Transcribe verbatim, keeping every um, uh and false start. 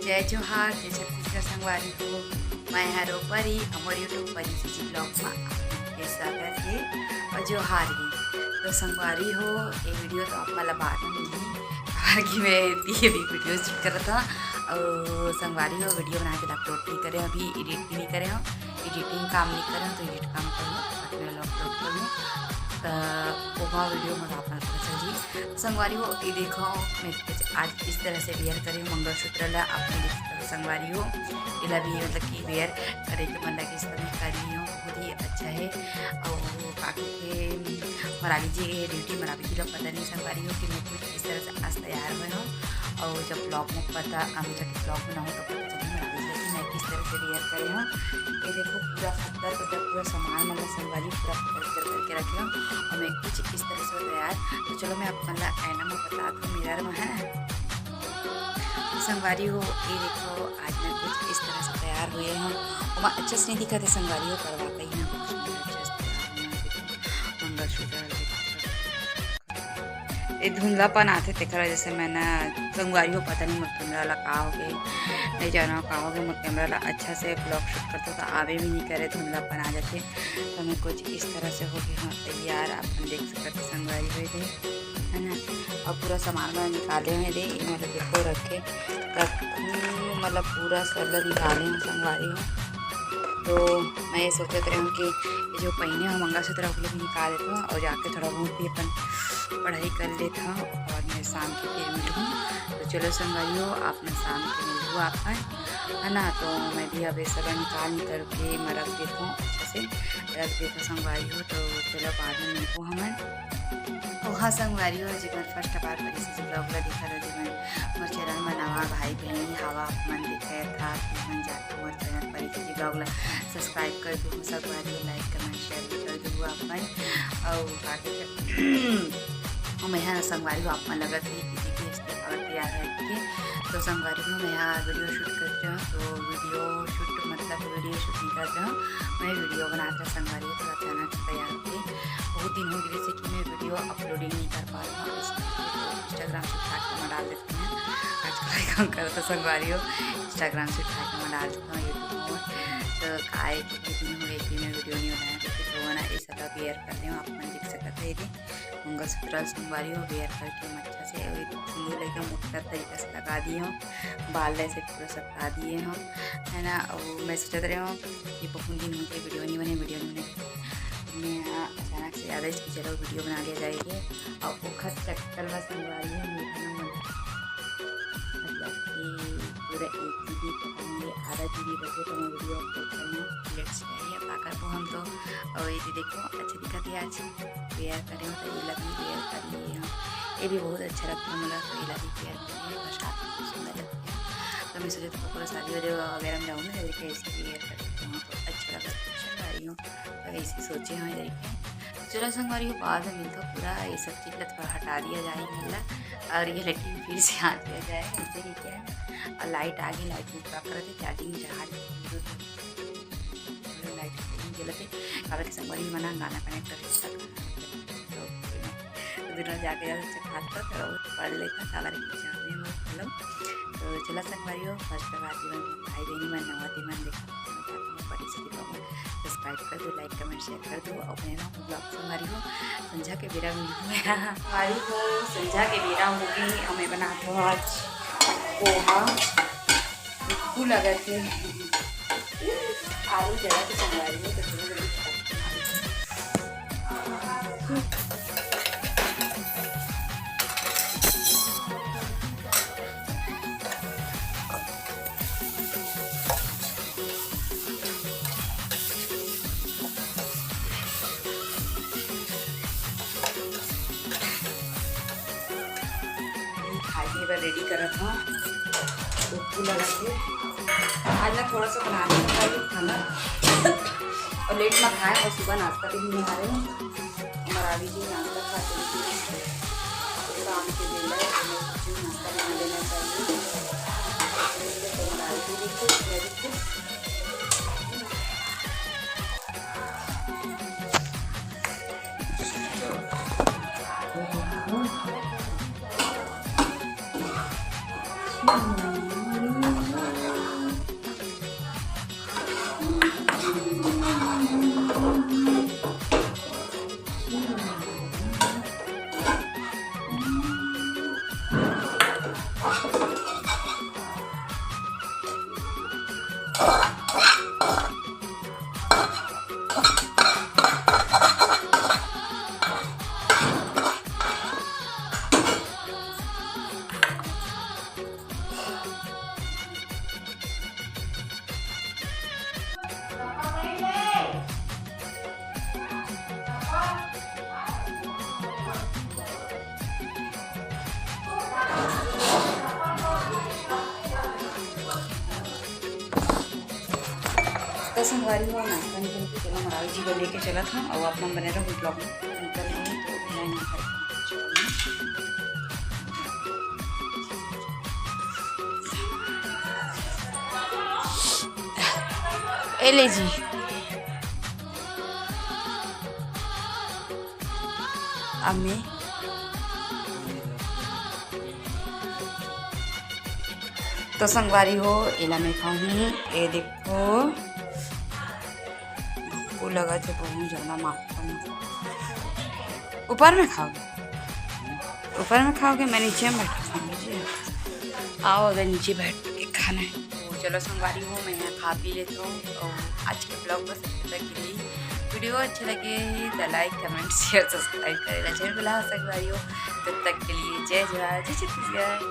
जय जोहार, जय छत्तीसगढ़ संगवारी हो। मैं हरो परी, अमर YouTube परी सीजी vlog मा आपके स्वागत हे और जोहार हे। तो संगवारी हो, ये video तो आप मन ला बाद में मिलही, काबर कि मैं ये भी video shoot करत हूँ और संगवारी हो, video बना के upload नहीं करे, अभी edit भी नहीं करे हूँ, editing काम नहीं करे हूँ, तो edit काम करूँ, बाद में upload करूँ, तो ओमा video में आप मन पता चल जी। संगवारी हो, ये देखो, मैं आज इस तरह से wear करे हूँ मंगलसूत्र ला, आप मन देख सकते हो संगवारी हो, एला भी मतलब कि wear करे के मन लगे, इस तरह करी हूँ, बहुत ही अच्छा है। और बाकी के मरावी जी duty, मरावी जी ला पता नहीं संगवारी हो कि मैं कुछ इस तरह से आज तैयार हुए हूँ। और जब vlog में पता, अभी तक vlog में ना हो तो पता चले मरावी जी कि मैं किस तरह से wear करे हूँ। ये देखो पूरा खद्दर खद्दर पूरा सामान मतलब संगवारी पूरा खद्दर खद्दर करके रखे हूँ और मैं कुछ इस तरह से तैयार। तो चलो मैं आप मन ला आईना में बता दूँ, mirror में, है ना। तो संगवारी हो, ये देखो आज मैं कुछ इस तरह से तैयार हुए हूँ। ओमा अच्छा से नहीं दिखत हे संगवारी हो, करवा के ही ना कुछ अच्छा से तैयार हुए हूँ। देखो, मंगलसूत्र, ये धुंधलापन आथे तेखर वजह से मैं ना संगवारी हो, पता नहीं मोर camera ला का हो गए, नहीं जाना का हो गए, मोर camera ला अच्छा से vlog shoot करता तो आवे भी नहीं करे, धुंधलापन आ जाथे। तो मैं कुछ इस तरह से हो गई हूँ तैयार, आप मन देख सकते हो संगवारी हो दे, है ना। और पूरा सामान मैं निकाले हुए दे, ये मतलब देखो रखे, रखूँ, मतलब पूरा सब निकाले हूँ संगवारी हो। तो मैं ये सोचत रही हूँ कि ये जो पहिने हो मंगलसूत्र, ओके भी निकाल देती हूँ और जाके थोड़ा बहुत भी अपन पढ़ाई कर लेता हूँ और मैं शाम के फिर मिलूँ। तो चलो संगवारी हो, आप मैं शाम के मिलूँ आप, है ना। तो मैं भी अब ये सब निकाल निकल के मैं रख देता हूँ अच्छे से, रख देता संगवारी हो। तो चलो बाद में मिलूँ हमें। ओ हाँ संगवारी हो, जेमन first बार परी सीजी vlog ला देखत हो, जेमन मोर channel में नवा भाई बहन हवा, आप मन देखे था, मन जाके मोर channel परी सीजी vlog ला subscribe कर दू संगवारी हो, like comment share भी कर दू आप मन। और बाकी के मैं यहाँ संगवारी हो आप मन लगत है किसी की रिश्ते और तैयार है, ठीक है। तो संगवारी हो मैं यहाँ video shoot करते हूँ, तो video shoot मतलब video shoot नहीं करते हूँ, मैं video बनाते संगवारी हो, तो अचानक से तैयार होके बहुत दिन हो गए जैसे कि मैं video uploading नहीं कर पा रहा हूँ, इसलिए तो Instagram से उठा के मैं डाल देती हूँ। आजकल काम करता संगवारी हो, Instagram से उठा के मैं डाल देता हूँ YouTube में। तो काय कितने दिन हो गए कि मैं video नहीं बनाया, तो फिर वो ना ये सब wear कर रही हूँ, आप मन देख सकते हैं। ये मंगलसूत्र संगवारी हो wear करके हम अच्छा से वही सिंदूर लेके मोटा तरीका से लगा दिए हूँ, बाल ऐसे पूरा सटा दिए हूँ, है ना। और मैं सोचत रहे हूँ कि बहुत दिन हो गए video नहीं बने, video नहीं बने। मैं यहाँ अचानक से याद आई कि चलो video बना लिया जाएगी। और ओखर चक्कर में संगवारी हो, मेरा ना मन मतलब कि पूरा एक GB पता नहीं आधा GB बचे तो मैं video upload करना late से आई है, का करबो हम तो। और ये देखो अच्छे दिखत है आज, wear करे हो तो ये लगी wear कर लिए हम, ये भी बहुत अच्छा लगता है मोला, तो ये लगी wear कर लिए, बरसात में बहुत सुंदर लगता है। तो मैं सोचे तो पूरा शादी वादी वगैरह में जाऊँ ना, जैसे ऐसे wear कर लेती हूँ तो अच्छा लगा, अच्छा ला रही हूँ, तो ऐसे सोचे हूँ इधर के। चलो संगवारी हो, बाद में मिलता हूँ, पूरा ये सब चीज ला थोड़ा हटा दिया जाए इधर ला, और ये लड़की भी फिर से आ दिया जाए, ऐसे ही क्या है। और light आ गई, light में क्या करते, charging चढ़ा दी, light नहीं जलते, काबर के संगवारी मन गाना connect कर सकते। तो बिना जाके ज्यादा अच्छा खास कर थोड़ा बहुत पढ़ लेता, काबर के जाने में मतलब। तो चला संगवारी हो, first बार जीवन में भाई बहनी मन नवा मन देखो, पढ़ी से subscribe कर दो, like comment share कर दो, और अपने ना vlog संगवारी हो, संझा के बेरा में हमारी हो, संझा के बेरा हो गई, हमें बनात हो आज पोहा, भूख लगत है, आलू जला के संगवारी हो, तो जल्दी जल्दी खाओ। खाए के बर ready करत हूँ। भूख लगत हे। आज ना थोड़ा सा बनाने का खाना और late में खाए और सुबह नाश्ता भी नहीं खा रहे हैं। हमारा अभी जी नाश्ता खाते हैं। शाम के बेला है, तो मैं सोची हूँ नाश्ता बना लेना चाहिए। तो बना लेती हूँ, देखो, मैं भी कुछ तो संगवारी हो, नाश्ता निकल के चलो, मराल जी को लेके चलत हूँ और आप मन बने रहो vlog में। निकल रही हूँ तो मैं नाश्ता ए ले जी। अब मैं तो संगवारी हो, एला मैं खाहूँ। ए देखो, वो लगा थे बहुत ज्यादा मात्रा में। ऊपर में खाओगे? ऊपर में खाओगे? मैं नीचे में बैठ के खाऊंगी जी। आओ, अगर नीचे बैठ के खाना है तो चलो संगवारी हो, मैं यहाँ खा पी लेता हूँ। और आज के vlog बस इतना तक के लिए। Video अच्छे लगे तो like, comment, share, subscribe करेला जरूर भुला संगवारी हो। तब तक के लिए जय जोहार, जय छत्तीसगढ़।